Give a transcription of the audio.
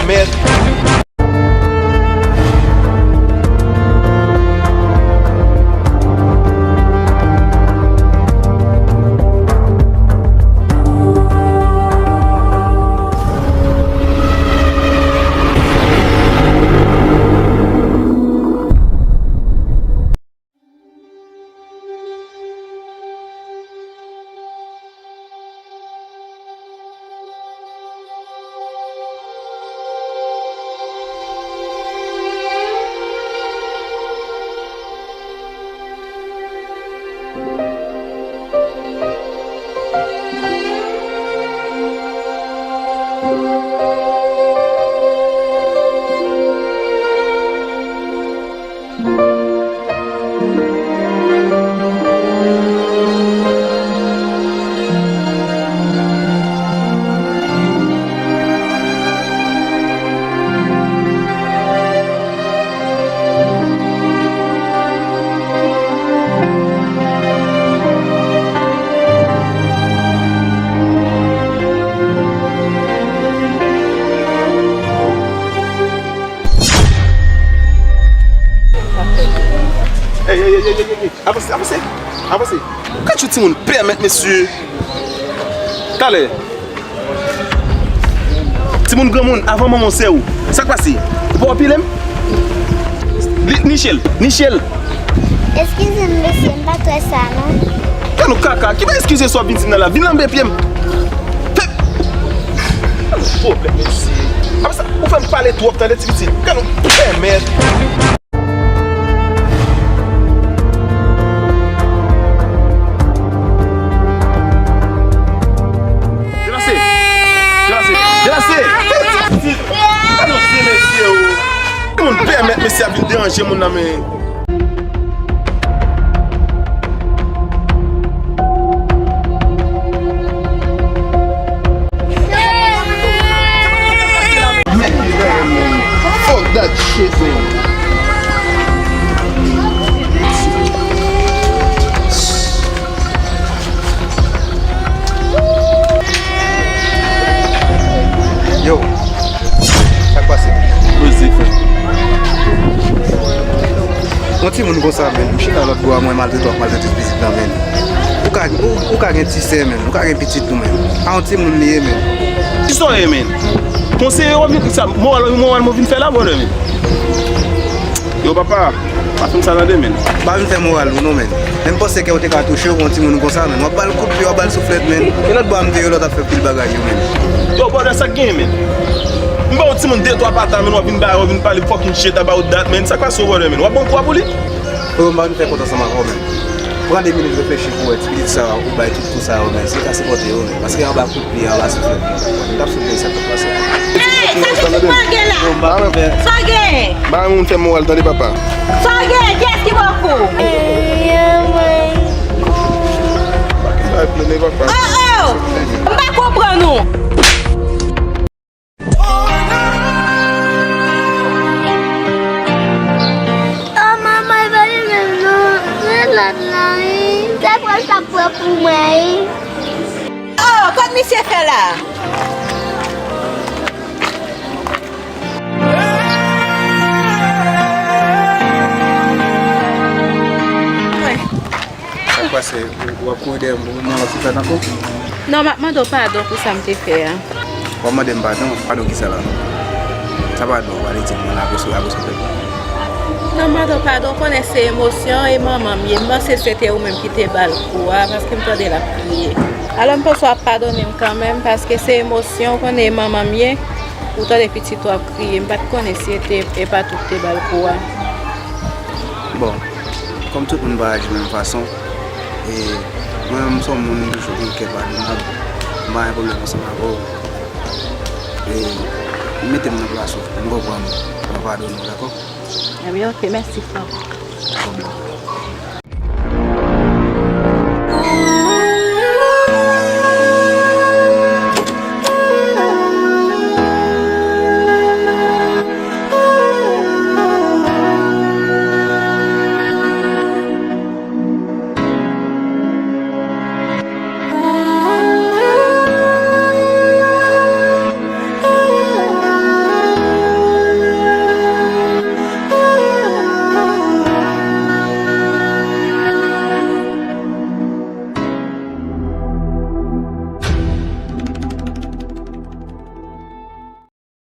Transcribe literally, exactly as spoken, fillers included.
Mèd. Ey, ey, ey, ey, ey, ey, avanse, avanse, avanse. Ou ka tchou timoun pèmèt, mesye. Talè. Timoun granmoun, avan manman w sè ou. Sa k pase? Ou pa wè pye m? Li, niche l, niche l. Eskize m, mesye, m pa t wè sa, non. Gad yon kaka. Ki pa eskize sa w ap vin di m nan la? Vin lanbe pye m. Fè. Gad yon pwoblèm, mesye. Apre sa, ou fè m pale twòp, tande, ti pitit. Gad yon pèmèt. Delase! Delase! Delase! Gade yon ti mesye, o! Moun pèmèt mesye ap vin deranje moun nan, men. Fuck that shit, man. Yo, sa k pase? Poze, frè. Yon timoun konsa, menn, m chita lòt bò a, mwen maltrete w ap maltrete pitit lan, menn. Ou ka, ou, ou ka gen ti sè, menn, ou ka gen pitit tou, menn. A yon timoun li ye, menn. Kisa w ye, menn? Konseye w ap vin, sa, moral, moral mwen vin fè la, brother, menn. Yo, papa, pa fè m sa tande, menn. Pa vin fè moral ou non, menn. Men m panse ke w te ka touche w pou yon timoun konsa, menn. W ap ba l kout pye, w ap ba l souflèt, menn. E lòt bò a m te ye, lòt ap fè pil bagay yo, menn. Yo, brother, sa k genyen, menn? M ba yon timoun de twa pata, menn, w ap vin ba, w ap vin pale fucking shit about that, menn. Sa k pase w, brother, menn? W ap ban kou a pou li? Freo, m pa vin fè kont ansanm avè w, menn. Pran de minit reflechi pou w wè ti pitit sa a ou bay tout kou sa yo, menn. Si l ka sipòte yo, menn. Paske anba kout pye, anba souflèt, menn. L ap soufri sa k ap pase. Ey, sa pitit mwen gen la? Sa w gen? Ba moun fè moral tande, papa. Sa w gen? Kiyès ki ba w kou? Ey, anmwey. Sa plene, papa. Oh, oh! M pa konprann ou. Oh, manman, pa li menm non. Se lòt lan, wi. Se pran sa pran pou mwen, wi. Oh, kòman misye fè la? Sa k pase? Ou, w ap kouri dèyè m pou mwen lòt souflèt ankò? Non, m ap mande w padon pou sa m te fè a. W ap mande m padon? Padon kisa la? Sa padon w pale di m la apre sou, apre souflèt? Non, m mande w padon, w konnen se emosyon e manman m ye. M panse se te ou menm ki te ba l kou a, paske m tande l ap kriye. Alò, m panse w ap padone m kanmenm, paske se emosyon, w konnen e manman m ye. Ou tande pitit ou ap kriye, m pa t konnen si e te, e pa t ou ki te ba l kou a. Bon, kòm tout moun pa aji menm fason, e mwen menm m se yon moun m toujou gen kè padonab, m pa gen pwoblèm ansanm avè w. E mete m nan plas ou, m konprann ou, m padone w, dakò? Ebyen, oke, mèsi frè m. Pa pwoblèm.